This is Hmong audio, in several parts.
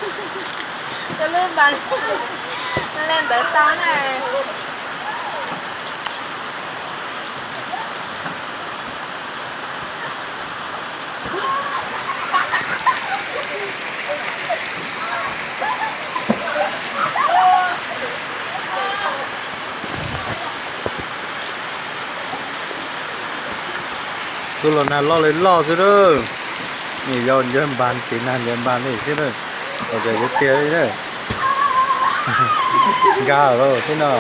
Tus lub npas, le ntawd tau na. Tus los nag loj li loj xwb lawm. Nws yau ncawg npas, tiv nag ncawg npas li xwb lawm. Ua cas yuav tiag li na. Nkag lawm thiab no.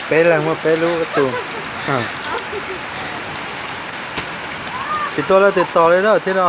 Peb leeg muaj peb lub tus. Tsis tuaj lawm tes tos li na thiab no.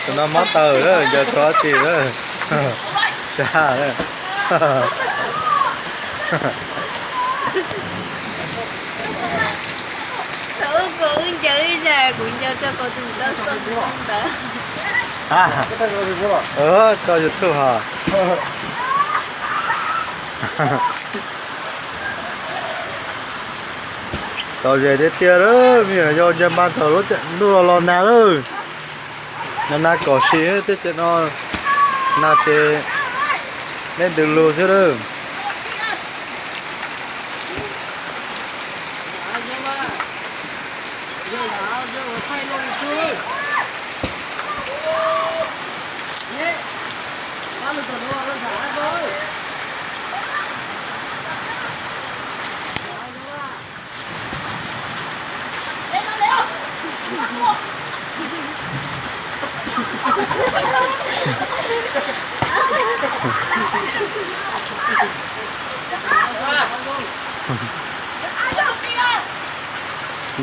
Tus no mob taw lawm, ncaws txog tsis lawm. Sab lawm. Thaum ub kuv wb ncaws ib zag, kuv ncaws rau kuv tus ntawd txog ntawd. Tso YouTube hos. Tau ze tiag tiag lawm, me nyuam yaus ncaws npas thaum lub ntuj los los nag lawm. No nag kom sim, tej tsev no nag ces neb ntws lug xwb lawm.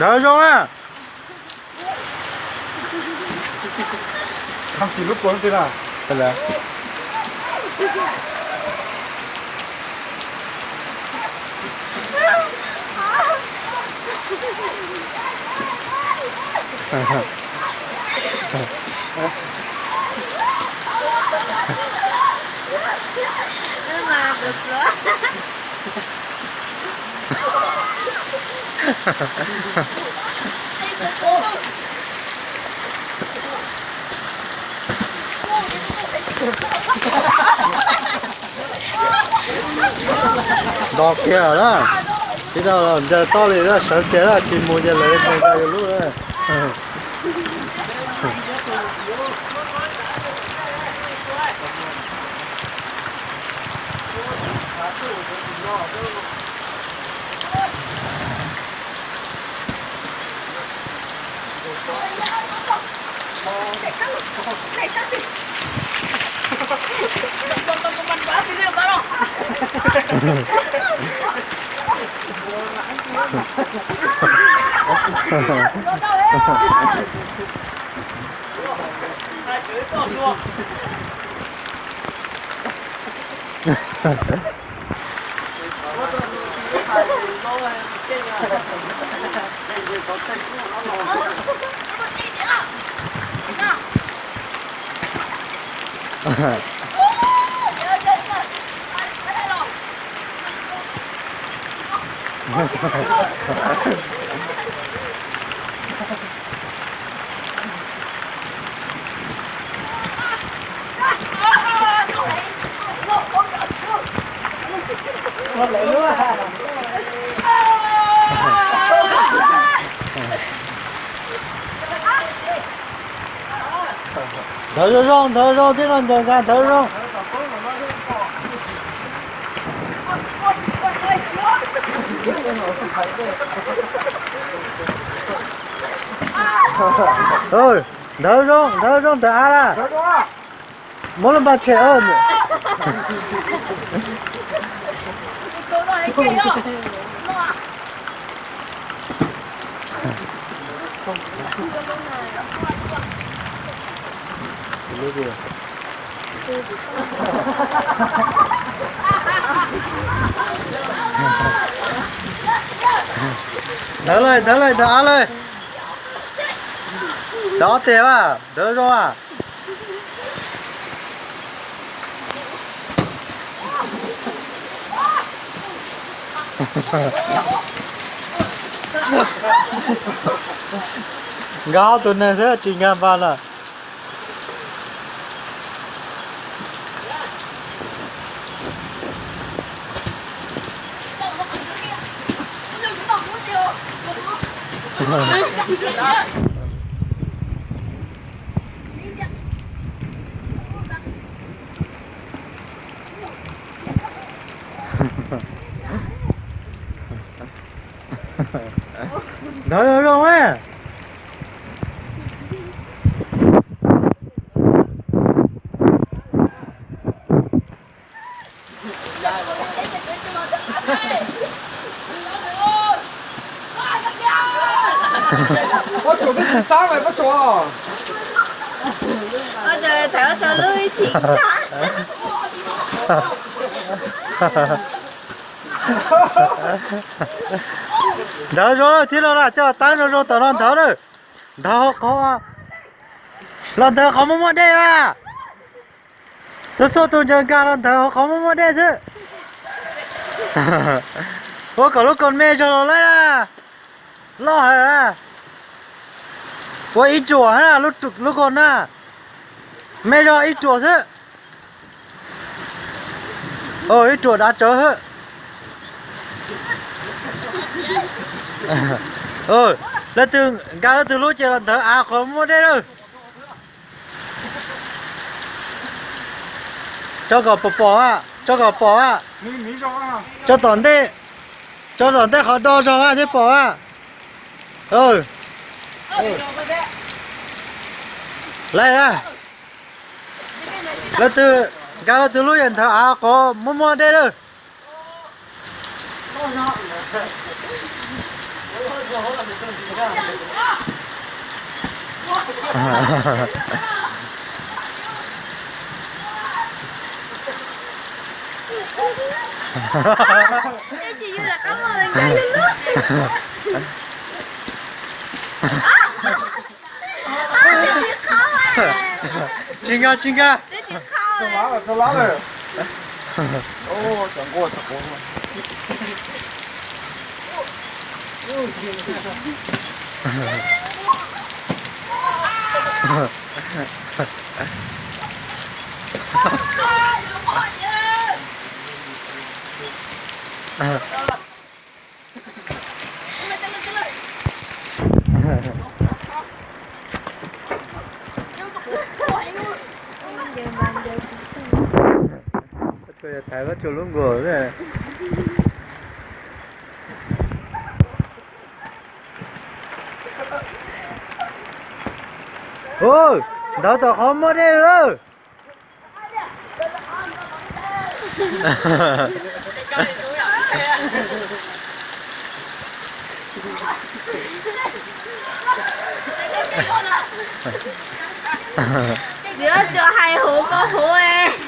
Ntawd zoo a. Nto kiag na, tib no los ncaws toj li na, sawv kiag na, tsis mus ces lawv ncaws ncaws yus lub na. Ntawd zoo zoo, ntawd zoo, tib no ncaws nkaus ntawd zoo. Ntawd zoo, ntawd zoo ntawd av lawm. Muab lub npa tshem. Ntawd lawm, ntawd lawm, ntawd av lawm. Ntawd ob teg a, ntawd zoo a. Nkag ob tug neeg xwb tsis nkag npas lawm. Ntawd zoo zoo. Pob tsuas twb tsis xab mas pob tsuas. Ntawd zoo thiab no na, coj tab zoo zoo tom no ntawd na. Ntawd hauv qhov, los ntawd qhov muaj muaj dej a. Txhua txhua tus ncaws nkag los ntawd hauv qhov muaj muaj dej xwb. Ua kom lub koos me zog los laib na. Loj heev na. Ua ib ruam na, lub koos na. Me zog ib ruam xwb. Ib ruam dav tsawv xwb. Leej twg nkag leej twg lub ces los ntawd av qhov muaj dej lawm. Tso kom pom pom, tso kom pom. Tso tom ntej, tso tom ntej qhov do zog thiaj pom. Laij, leej twg nkag leej twg lub yam ntawd av qhov muaj muaj dej lawm. Tsis nkag, tsis nkag. Thaiv Pob Tsuas lub nkuas. Ntawd tom qhov muaj dej lawm.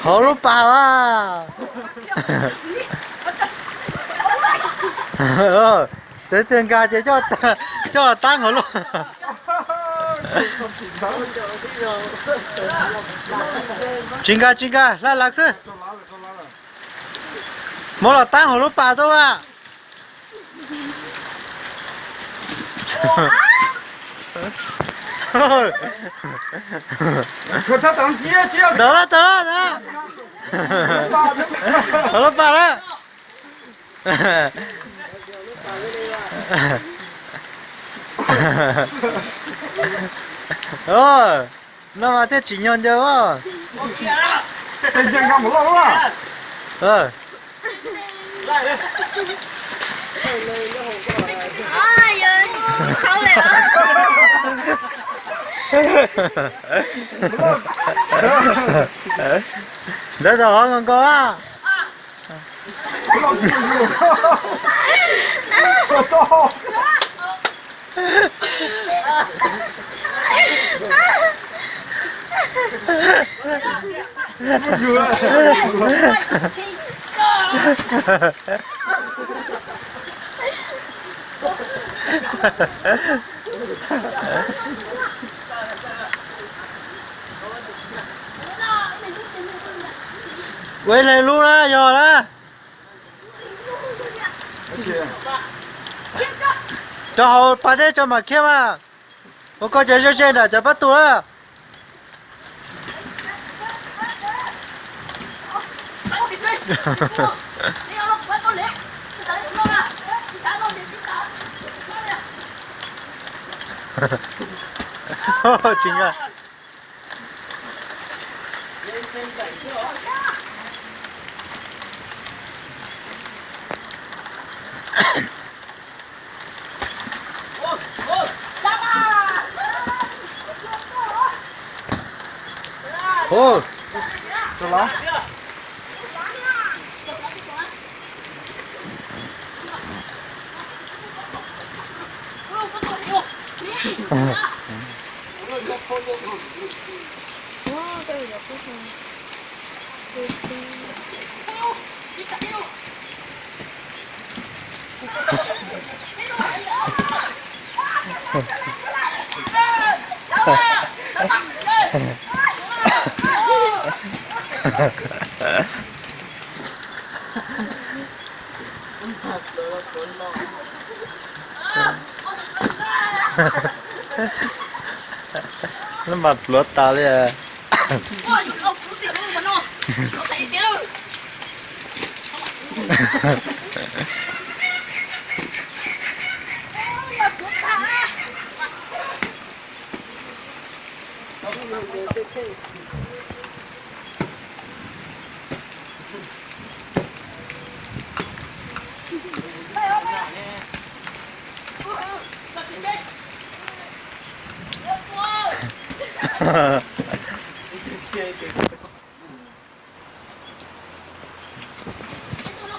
Hauv lub pas a. Tes tes nkag ces coj los tab hauv lub. Tsis nkag, tsis nkag, laj laj xwb. Muab los tab hauv lub pas tuaj a. Tawm lawm, tawm lawm, tawm lawm. Hauv lub pas lawm. No mas thiaj tsim nyog ncaws. Ntawd tau qhov nkaus nkaus a. Ua ib leeg lub na yog na. Rau hauv pas dej tso mam khiav mas. Ua koj cov ze ze nram cov pab tu na. Tsis nyob. Lub mas pluav tas li.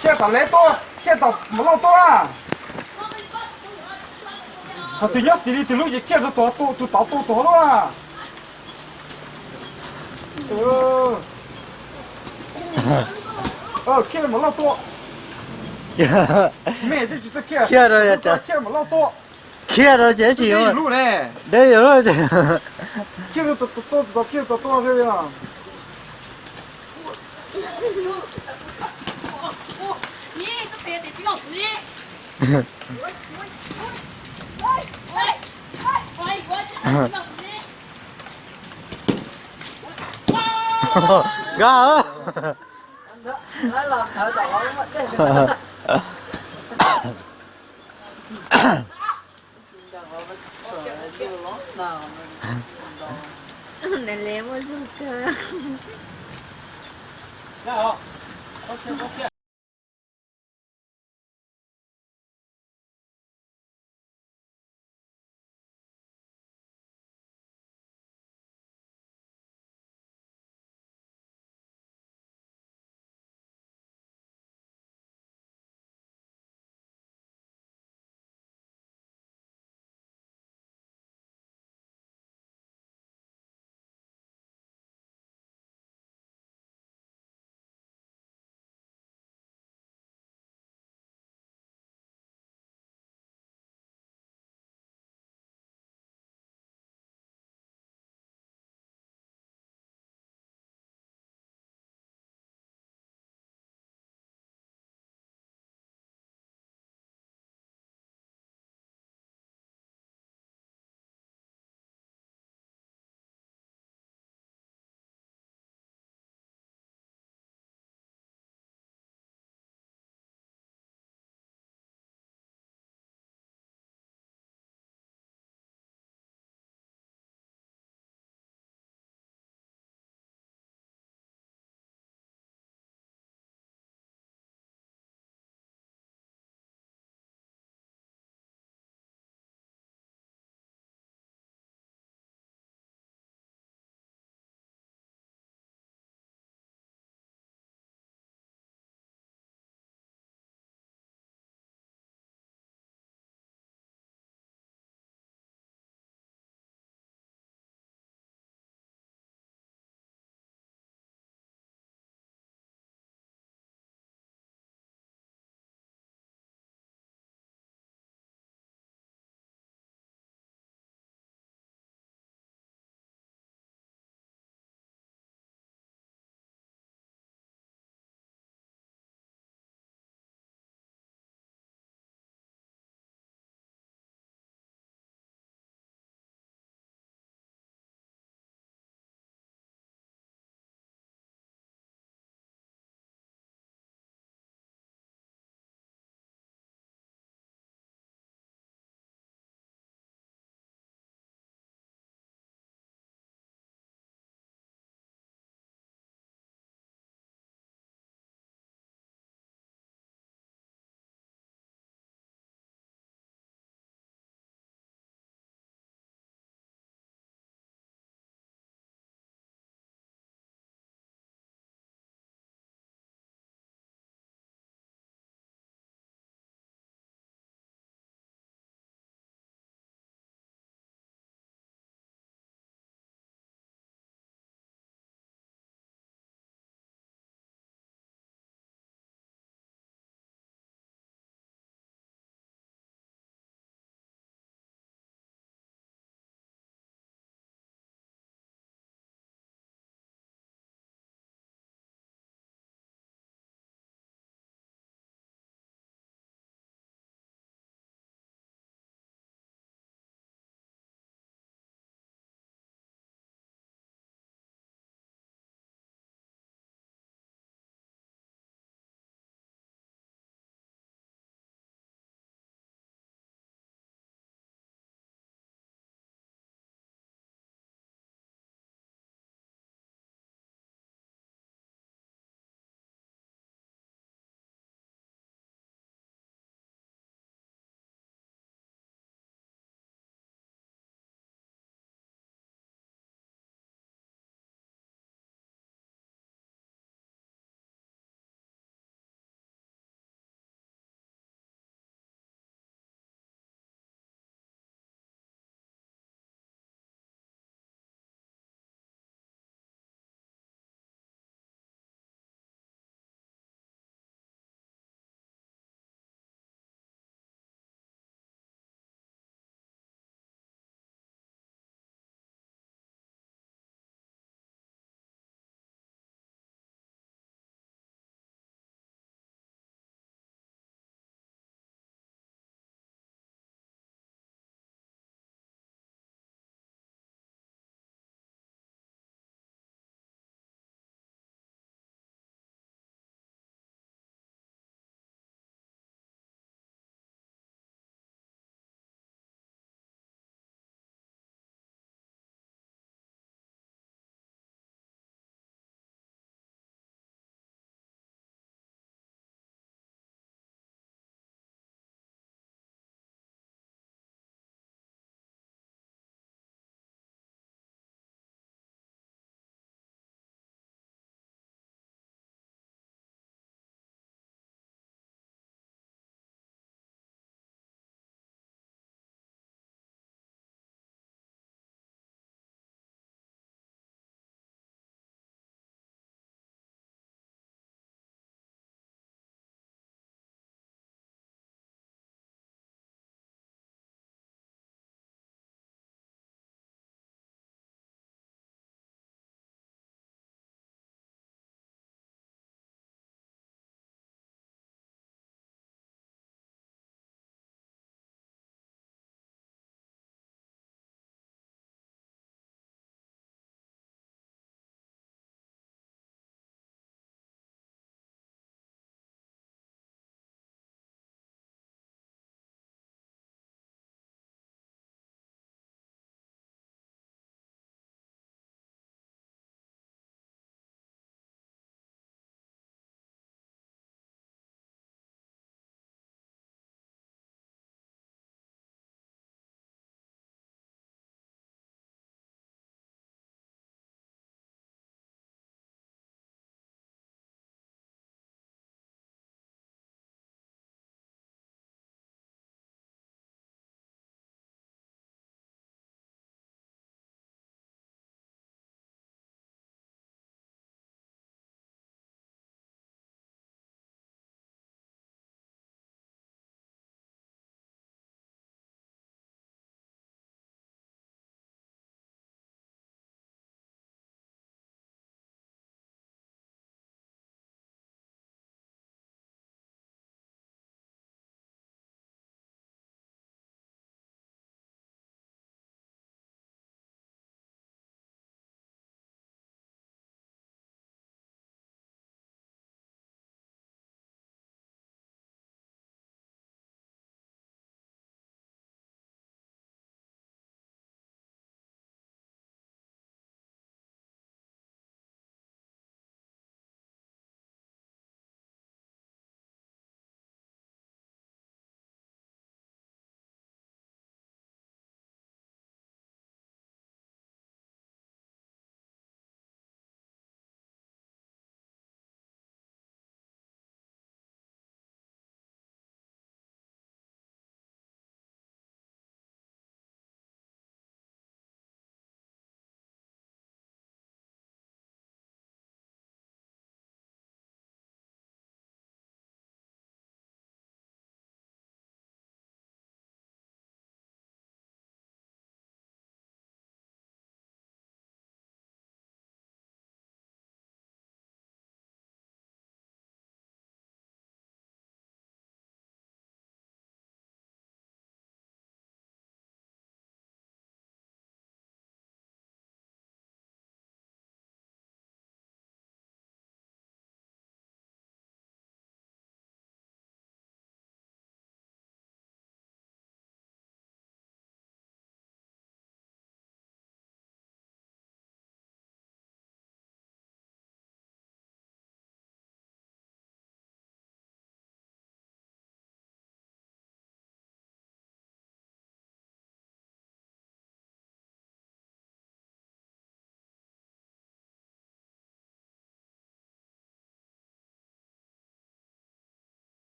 Khiaj tom lev tuaj, khiaj tom maum loj tuaj na. Qhov twg nyob xis li twg lub ces khiaj rau tus tod tuaj tus hauv lub na. Khiaj maum loj tuaj. Mej twb tsis txawj khiaj, khiaj rau maum loj tuaj. Khiaj rau ces tsis yuav lub ne. Deb yuav lub. Khiaj rau tus tod tuaj, tus tod khiaj rau tus tod tuaj. Nkag. Nws le muaj zog kawg.